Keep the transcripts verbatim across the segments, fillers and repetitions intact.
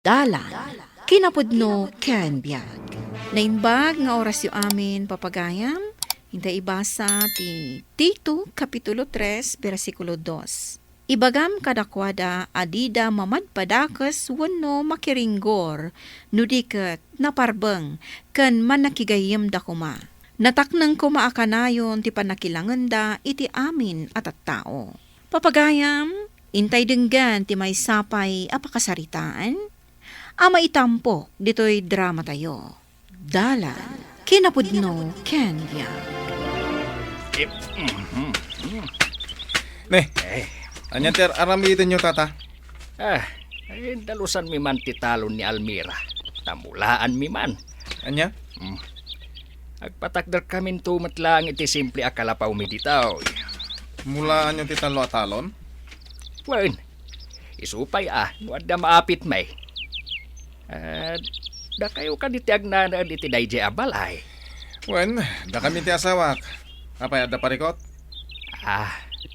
Dalan, kinapudno ken biag. Naimbag nga orasyo amin, papagayam. Inta ibasa ti Tito, Kapitulo tres, bersikulo dos. Ibagam kadakuada a dida mamadpadakes wenno makiringgor, no di ket naparbeng ken mannakigayyemda koma. Natakneng koma a kanayon ti pannakilangenda iti amin a tattao. Papagayam, intay denggen ti maysa pay a pakasaritaan a maitampok ditoy dramatayo. Dalan, kinapudno ken biag. Ip-, mhm, mhm. Ne, eh, ania ti ar-aramidenyo, tata? Ah, eh, dalusanmi man ti talon ni Almira. Tamulaanmi man. Ania? Hmm. Agpatakderkaminto met laeng iti simple a kalapawmi ditoy. Mulaanyo ti tallo a talon? Wen, isu pay a, no adda maapitmi. Ah, dakayo kadi ti agnanaed iti daydiay a balay? Wen, dakami ti asawak. Apay, adda parikut? Ah,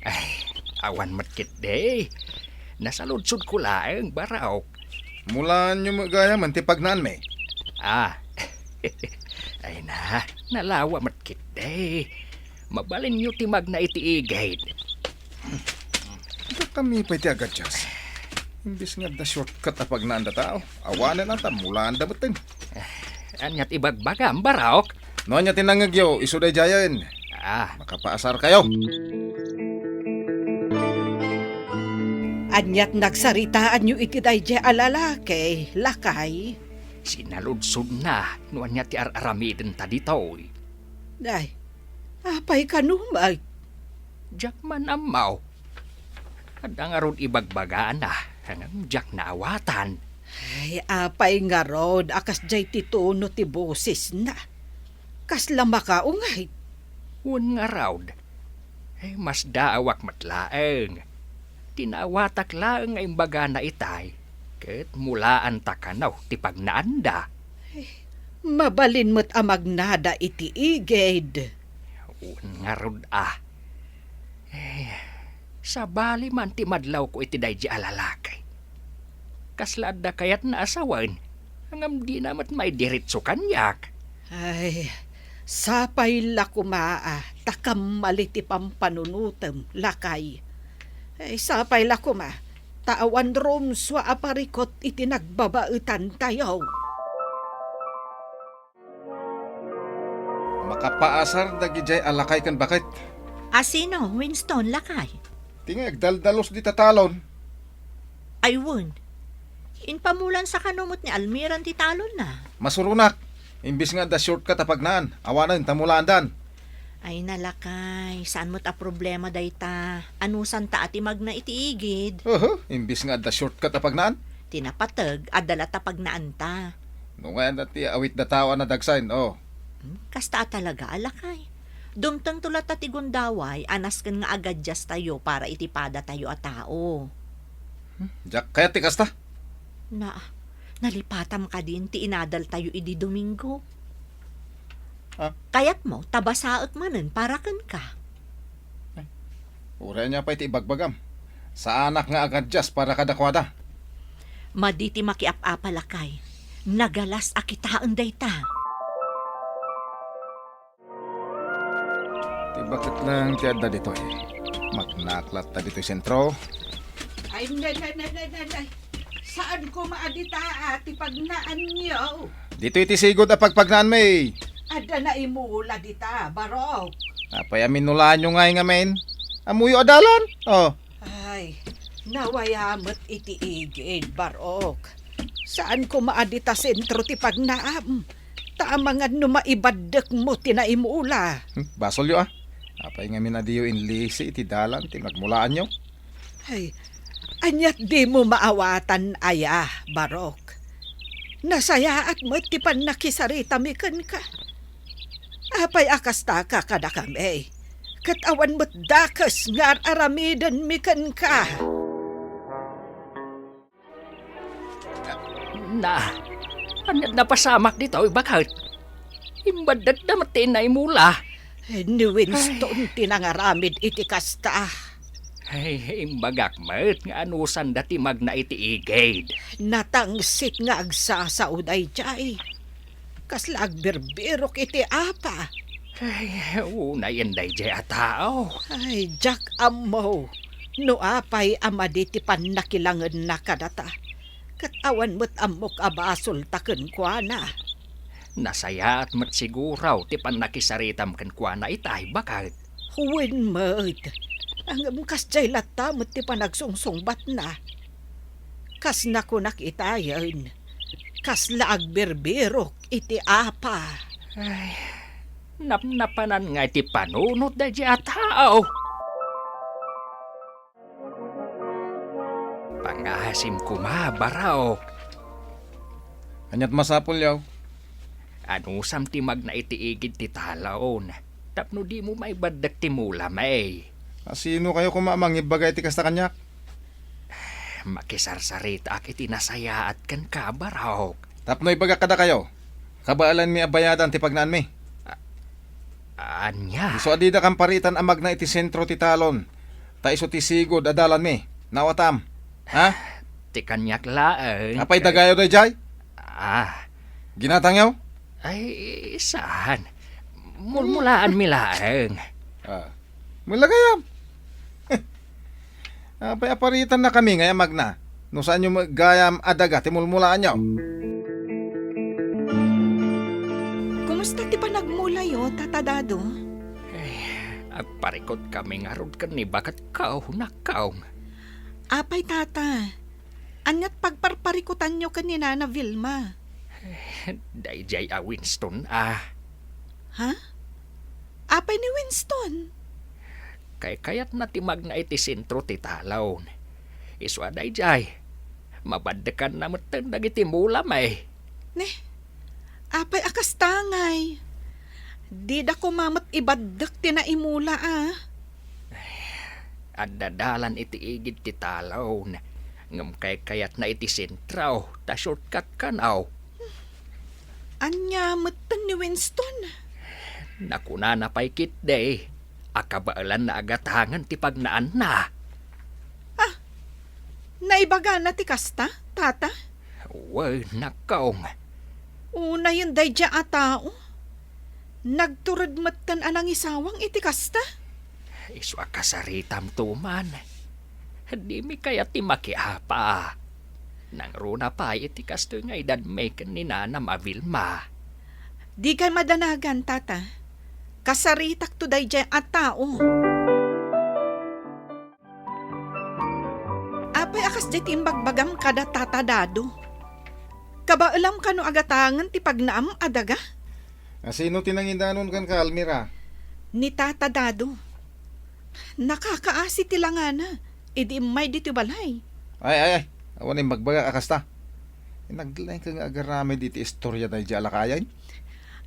ay, awan met ketdi. Nasaludsodko laeng, Barok. Mulaanyo met gayamen ti pagnaanmi. Ah. Ay na, nalawa met ketdi. Mabalinyo ti magna iti igid. Dakami pay ti agadias. Imbes nga adda shortcut a pagnaanda tao, awanen ata mulaanda metten. Ania ti ibagbagam, Barok? No ania ti nangngegyo, isu daydiayen. Ah. Makapaasarkayo. Ania ti nagsaritaanyo iti daydiay a lalaki, lakay? Sinaludsodna no ania ti ar-aramidenta ditoy. Ay, apay kano met? Diak man ammo. Adda ngarud ibagbagana, ngem diak naawatan. Ay, apay ngarud a kasdiay ti tono ti bosesna? Kasla makaunget. Wen ngarud, eh, masdaawak met laeng. Ti naawatak laeng nga imbagana itay, ket mulaanta kano ti pagnaanda. Eh, mabalin met a magnada iti igid. Wen ngarud a. Eh, sabali man ti madlawko iti daydi a lalaki. Kasla adda kayatna a sawen, ngem dina met maidiretso kaniak. Ay, sapay la koma a ta kammali ti pampanunotem, lakay. Ay, sapay la koma ta awan rumsua a parikut iti nagbabaetantayo. Makapaasar dagidiay a lakay ken baket. A sino, Winston, lakay? Ti nga agdaldalus dita talon. Ay, wen. Impamulansa kano met ni Almiran ti talonna. Masuronak. Imbes nga adda shortcut a pagnaan, awanen ta mulaandan. Ay, nalakay, saan met a problema dayta. Anusanta a ti magna iti igid. Oho, imbes nga adda shortcut a pagnaan. Ti napateg, adda latta pagnaanta. No nga yan ti awit da tao a nadagsaen, oh. Hmm, kasta a talaga a lakay. Dumtengto latta ti gundaway a nasken nga agadiastayo para iti padatayo a tao. Hmm, diak kayat ti kasta. Na, nalipatam kadin ti inadaltayo idi Domingo? Ah? Kayatmo, ta basaek manen para kenka. Ay, uray ania pay ti ibagbagam. Saanak nga agadias para kadakuada. Madi ti makiap-apa, lakay. Nagalas a kitaen dayta. Ti baket lang ti adda ditoy. Magnaak latta ditoy sentro. Ay, nay, nay, nay, nay, nay, nay. Saan koma a dita a ti pagnaanyo? Ditoy ti sigud a pagpagnaanmi. Adda naimula dita, Barok. Apay a minulaanyo ngay ngamin? Ammoyo a dalan? Oh. Ay, nawaya met iti igid, Barok. Saan koma a dita sentro ti pagnaam. Ta amangan no maibaddekmo ti naimula. Hmm, basolyo, ah. Apay ngamin a diyo inlisi iti dalan ti nagmulaanyo? Ay, aniat dimo maawatan aya, Barok? Nasayaat met ti pannakisaritami kenka. Apay a kastaka kadakami? Ket awan met dakes nga ar-aramidenmi kenka. Na, ania napasamak ditoy, baket? Imbaddekda met ti naimula. Ni Winston ti nangaramid iti kasta. Ay, imbagak met nga anusanda ti magna iti igid. Natangsit nga agsasao daydiay. Kasla agbirbirok iti apa. Ay, unayen daydiay a tao. Ay, diak ammo no apay a madi ti pannakilangenna kadata. Ket awan met ammok a basolta kenkuana. Nasayaat met siguro ti pannakisaritam kenkuana itay, baket. Wen met. Ngem kasdiay latta met ti panagsungsungbatna. Kas nakunak itayen, kasla agbirbirok iti apa. Ay, napnapanan nga iti panunot daydiay a tao. Pangasim koma, Baraok. Aniat masapul, yaw? Anusam ti magna iti igid ti talaon, tapno dimo maibaddek ti mulam, eh. A sino kayo koma a mangibbaga iti kasta kaniak? Makisarsaritaak iti nasayaat kenka, Baraok. Tapno ibagak kadakayo, kabaelanmi a bayadan ti pagnaanmi. A-, ania? Isu a dida kamparitan a magna iti sentro ti talon, ta isu ti sigud a dalanmi. Naawatam? Ha? Ti kaniak laeng. Apay dagayo daydiay? Ah. Ginatangyo? Ay, saan? Mulmulaanmi laeng. Ah. Mula gayam. Apay aparitannakami nga isu a magna, no saanyo met gayam a daga ti mulmulaanyo? Kumusta ti panagmulayo, Tata Dado? Ay, agparikutkami ngarud ken ni baketko, Nakkaong. Apay, Tata? Aniat pagparparikutanyo ken ni Nana Vilma? Daydiay a Winston a. Ha? Apay ni Winston? Kaykayatna ti magna iti sentro ti talon. Isu a daydiay, mabaddekanna metten dagiti mulam, eh. Ne? Apay a kasta ngay? Dida koma met ibaddek ti naimula a. Adda dalan iti igid ti talon, ngem kaykayatna iti sentro ta shortcut kano. Ania metten ni Winston? Nakunana pay ketdi a kabaelanna a gatangen ti pagnaanna. Ah, naibagana ti kasta, Tata? Wen, Nakkaong. Unayen daydiay a tao. Nagtured metten a nangisawang iti kasta. Isu a kasaritamto man. Dimi kayat ti makiapa. Nangruna pay iti kastoy nga edadmi ken ni nanam a Vilma. Dikay madanagan, Tata. Kasaritakto daydiay a tao. Apay a kasdiay ti imbagbagam kada Tata Dado? Kabaelam kano a gatangen ti pagnaam a daga? A sino ti nangidanon kenka, Almira? Ni Tata Dado. Nakakaasi ti langana idi immay ditoy balay. Ay, ay, ay. Awan imbagbagak a kasta. Naglaingka nga agaramid iti istorya daydiay a lakayen?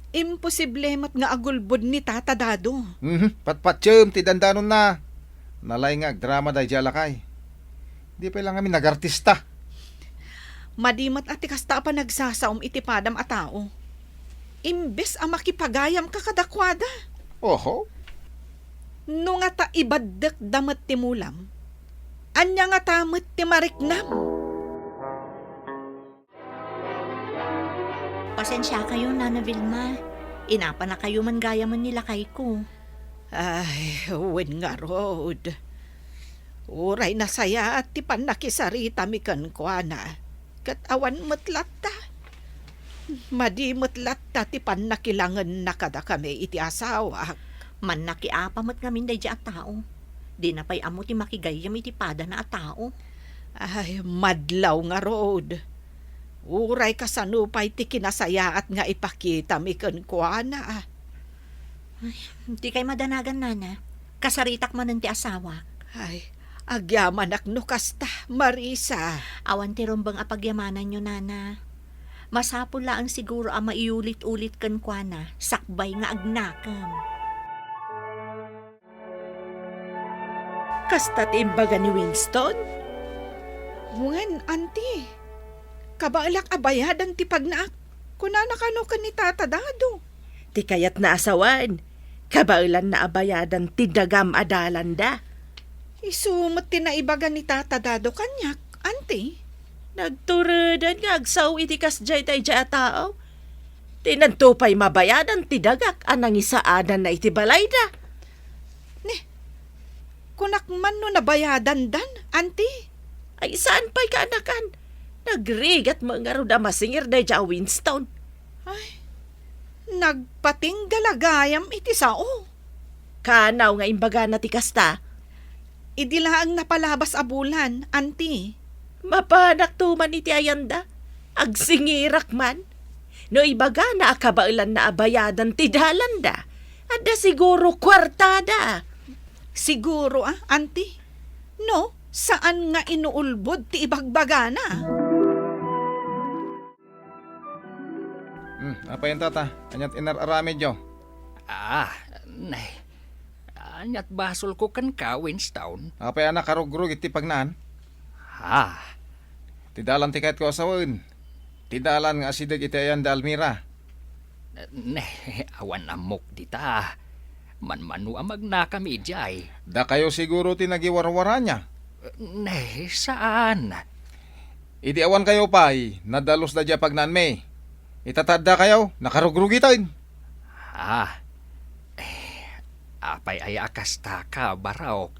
Imposible met nga agulbod ni Tata Dado. Mhm, patpatiem ti dandanonna. Nalaing nga agdrama daydiay a lakay. Di pay la ngamin nagartista. Madi met a ti kasta a panagsasaom iti padam a tao. Imbes a makipagayamka kadakuada. Oho. No ngata ibaddekda met ti mulam, ania ngata met ti mariknam? Pasensiakayo, Nana Vilma. Inapanakayo man gayamen ni lakayko. Ay, wen ngarud. Uray nasayaat ti pannakisaritami kenkuana, ket awan met latta. Madi met latta ti pannakilangenna kadakami iti asawak. Mannakiapa met ngamin daydiay a tao. Dina pay ammo ti makigayyem iti padana a tao. Ay, madlaw ngarud. Uray kasano pay ti kinasayaat nga ipakitami kenkuana. Ay, dikay madanagan, Nana. Kasaritak manen ti asawak. Ay, agyamanak no kasta, Marisa. Awan ti rumbeng a pagyamananyo, Nana. Masapul laeng siguro a maiulit-ulit kenkuana, sakbay nga agnakem. Kasta ti imbaga ni Winston? Wen, Auntie. Kabaelak a bayadan ti pagnaak. Kunana kano ken ni Tata Dado. Ti kayatna a sawen, kabaelanna a bayadan ti dagam a dalanda. Isu met ti naibaga ni Tata Dado kaniak, Auntie. Nagturedan nga agsao iti kasdiay daydiay a tao. Dinto pay mabayadan ti dagak a nangisaadanna iti balayda. Ni, kunak man no nabayadandan, Auntie. Ay, saan pay kaanakan? Nagrigat met ngarud a masingir daydiay a Winston. Ay, nagpatingga la gayam iti sao. Kanaw nga imbagana ti kasta. Idi laeng napalabas a bulan, Auntie. Mapanakto man iti ayanda. Agsingirak man. No ibagana a kabaelanna a bayadan ti dalanda, adda siguro kuartada. Siguro, ah, Auntie. No, saan nga inuulbod ti ibagbagana? Hmm, apay enta, Tata? Aniat inar-aramidyo? Ah, nay. Aniat basolko kenka, Winston? Apay a nakarugrug iti pagnaan? Ah. Ti dalan ti kayatko a sawen. Ti dalan nga asideg iti ayan da Almira. Ne, awan ammok dita. Manmano a magnakami idiay. Dakayo siguro ti nagiwarwarania. Ne, saan? Idi awankayo pay, nadalus da diay pagnaanmi. Ita ta addakayo, nakarugrugiten. Ah, eh, apay aya a kasta ka, Barok?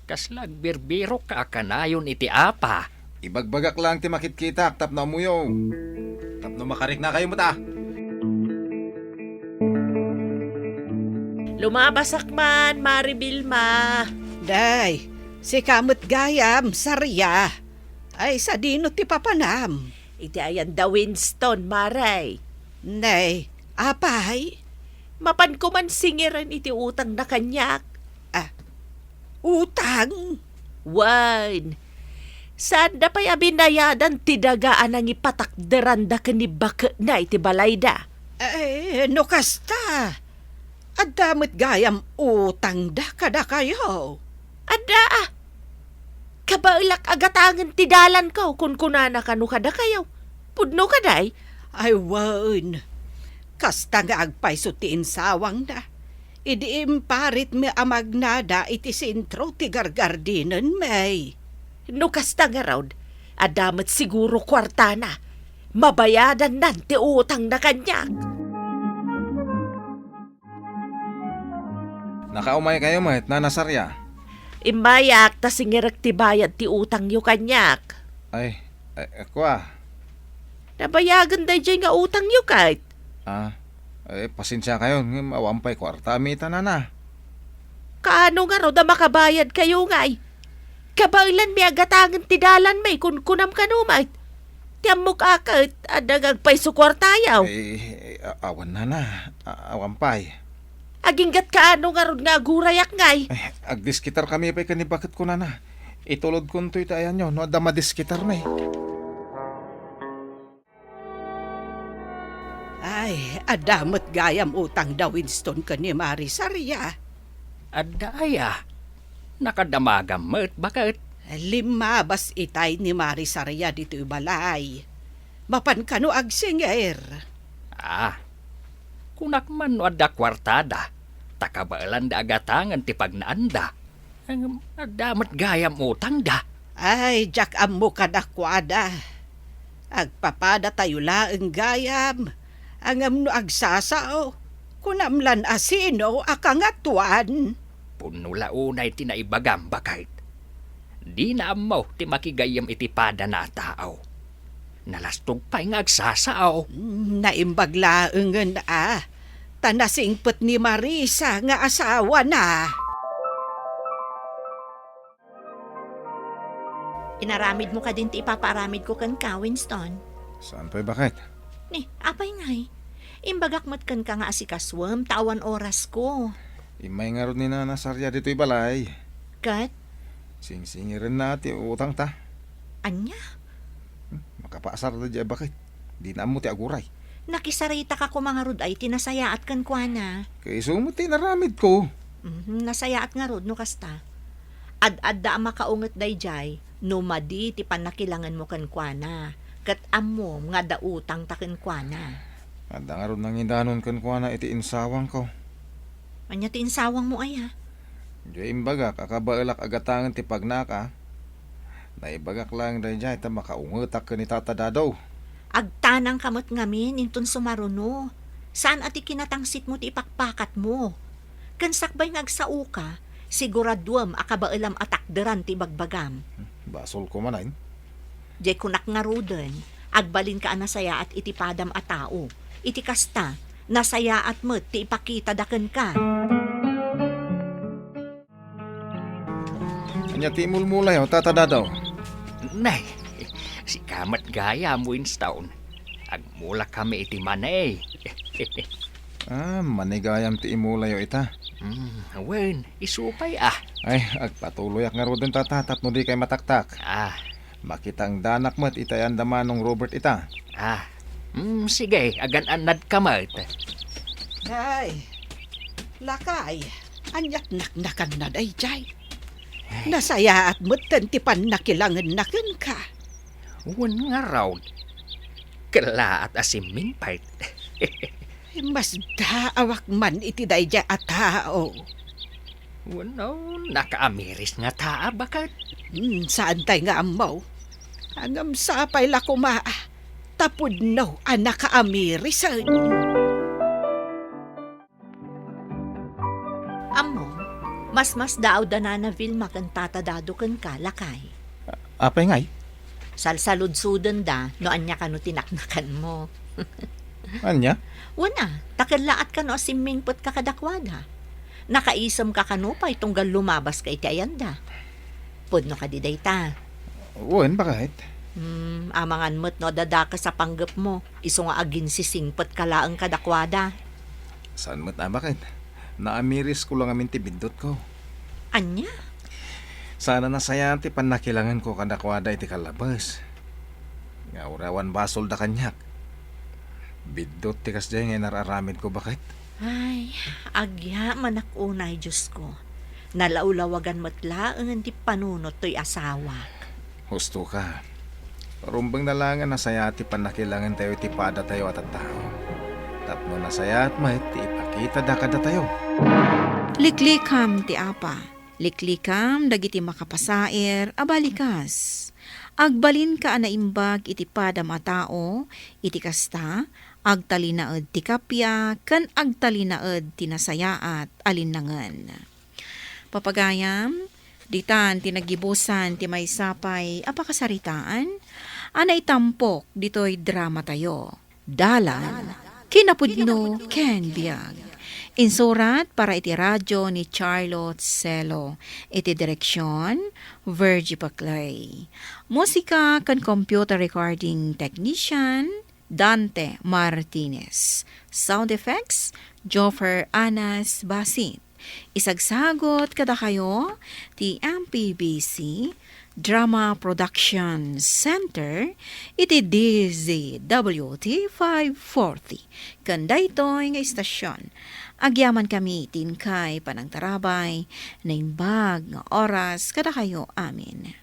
Kasla agbirbirok ka a kanayon iti apa? Ibagbagak lang ti makitkitak tapno ammoyo. Tapno makariknakayo met a. Lumabasak man, Mari Vilma. Day, sika met gayam, Saria. Ay, sadino ti papanam? Iti ayan da Winston, Mare. Nay, apay? Mapanko man singiren iti utangna kaniak. Ah, utang? Wen, saanda pay a binayadan ti daga a nangipatakderanda ken ni baketna iti balayda. Eh, no kasta, adda met gayam utangda kadakayo. Adda, ah. Kabaelak a gatangen ti dalanko, kunkunana kano kadakayo. Pudno kadi? Ay, wen. Kasta nga agpayso ti insawangna. Idi imparitmi a magnada iti sentro ti gargardinenmi. No kasta ngarud, adda met siguro kuartana. Mabayadannan ti utangna kaniak. Nakaumaykayo met, Nana Saria? Immayak ta singirek ti bayad ti utangyo kaniak. Ay, eh, kua. Nabayagen daydiay nga utangyo ket? Ah, eh, pasensiakayon, ngem awan pay kuartami ita, Nana. Kaano ngarud a makabayadkayo ngay? Kabaelanmi a gatangen ti dalanmi, kunkunam kano met. Ti ammok a ket, adda nga agpayso kuartayo. Eh, a-, awan, Nana. A-, awan pay. Aginggat kaano ngarud nga agurayak ngay? Eh, agdiskitarkami pay ken ni baketko, Nana. Itulodkonto iti ayanyo no adda madiskitarmi. Ay, adda met gayam utang da Winston ken ni Mari Saria. Adda aya? Nakadamagam met, baket. Limmabas itay ni Mari Saria ditoy balay. Mapan kano agsingir? Ah, kunak man no adda kuartada, ta kabaelanda a gatangen ti pagnaanda. Ngem adda met gayam utangda. Ay, diak ammo kadakuada. Agpapadatayo laeng gayam. Ngem no agsasao, kunam lan a sino a kangatoan. Pudno la unay ti naibagam, baket. Dina ammo ti makigayyem iti padana a tao. Nalastog pay nga agsasao. Mm, naimbag laengen a, ta nasingpet ni Marisa nga asawana. Inaramidmo kadin ti ipapaaramidko kenka, Winston? Saan pay, baket? Ni, apay ngay? Imbagak met kenka nga asikasuem ta awan orasko. Immay ngarud ni Nana Saria ditoy balay. Ket? Singsingirenna ti utangta. Ania? Hmm, makapaasar da diay baket. Dina ammo ti aguray. Nakisaritak a kumangarud ay ti nasayaat kenkuana. Kay isu met ti inaramidko. Mhm, nasayaat ngarud no kasta. Ad-adda a makaunget daydiay no madi ti pannakilangenmo kenkuana, ket ammom nga adda utangta kenkuana. Adda ngarud nangidanon kenkuana iti insawangko. Ania ti insawangmo aya? Diay imbagak a kabaelak a gatangen ti pagnaka. Naibagak laeng daydiay ta makaungetak ken ni Tata Dado. Agtanangka met ngamin inton sumaruno. Saan a ti kinatangsitmo ti ipakpakatmo. Ken sakbay nga agsaoka, siguraduem a kabaelam a takderan ti ibagbagam. Basol koma, Nay. Diay kunak ngaruden, agbalinka a nasayaat iti padam a tao. Iti kasta, nasayaat met ti ipakitada kenka. Ania ti imulmulayo, Tata Dado? Nay, sika met gayam, Winston. Agmulakami iti mani. Ah, mani gayam ti imulayo ita. Hmm, wen, isu pay, ah. Ay, agpatuloyak ngaruden, Tata, tapno dikay mataktak. Ah. Makitangdanak met iti ayan da Manong Robert ita. Ah, mm, sige, agan-annadka met. Ay, lakay, aniat naknakanna daydiay? Ay. Nasayaat metten ti pannakilangenna kenka. Wen ngarud, kellaat a simmingpet. Masdaawak man iti daydiay a tao. Wenno, nakaamiris ngata a baket? Hmm, saantay nga ammo. Ngem sapay la koma, ta pudno a nakaamiris. Ammo, masmasdaaw da Nana Vilma ken Tata Dado kenka, lakay. Apay ngay? Salsaludsodenda no ania kano ti naknakanmo. Ania? Wen a, ta kellaat kano a simmingpetka kadakuada. Nakaisemka kano pay tunggal lumabaska iti ayanda. Pudno kadi dayta? Wen, baket. Hmm, amangan met no adda dakes a panggepmo, isu nga aginsisingpetka laeng kadakuada. Saan met a baket. Naamirisko la ngamin ti biddutko. Ania? Saan a nasayaat ti pannakilangenko kadakuada iti kallabes. Nga uray awan basolda kaniak. Biddut ti kasdiay nga inar-aramidko, baket. Ay, agyamanak unay, Diosko. Nalawlawagan met laengen ti panunot toy asawak. Hustoka. Rumbengna laengen a nasayaat ti pannakilangentayo iti padatayo a tattao. Tapno nasayaat met ti ipakitada kadatayo. Liklikam ti Apa. Liklikam dagiti makapasair a balikas. Agbalinka a naimbag iti padam a tao, iti kasta, agtalinaed ti kappia ken agtalinaed ti nasayaat a linnangen. Papagayam, ditan ti naggibusan ti maysa pay a pakasaritaan a naitampok ditoy dramatayo. Dalan, kinapudno, ken biag. Insurat para iti radio ni Charlotte Celo. Iti direksyon, Virgie Paclay. Musika ken computer recording technician, Dante Martinez. Sound effects, Joffer Anas Basit. Isagsagut kadakayo ti M P B C Drama Production Center iti D Z W T five forty. Ken daytoy nga istasyon, agyamankami ti inkay panangtarabay, naimbag nga oras kadakayo amin.